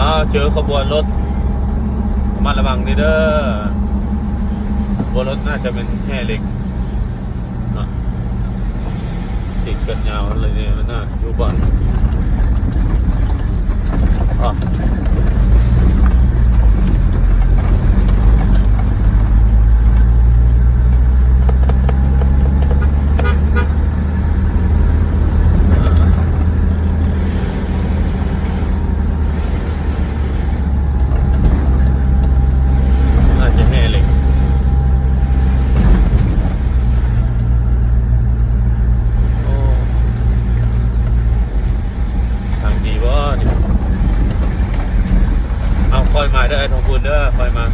ອ້າວ ເຈີຂະບວນລົດ ລະມັດລະວັງເດີ ເດີ ຂະບວນລົດໜ້າຈະເປັນແຮ່ເຫຼັກເນາະ ຕິດກັນຍາວເລີຍເນາະ ຢູ່ບ່ອນ ອ້າວ ໜ້າຈະແຮ່ເຫຼັກ ໂອ້ ທາງດີບໍ່ນີ້ ເອົາ ຄ່ອຍມາເດີ ອ້າຍທອງພູນເດີ ຄ່ອຍມາ.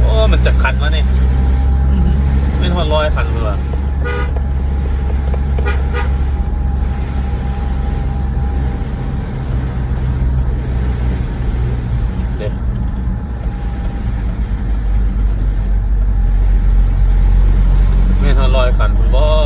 ໂອ້ ມັນຈັກຄັນວະນີ້ ແມ່ນຮອດຮ້ອຍຄັນພຸ້ນຫວາ ເດ້ ແມ່ນຮອດຮ້ອຍຄັນພຸ້ນບໍ່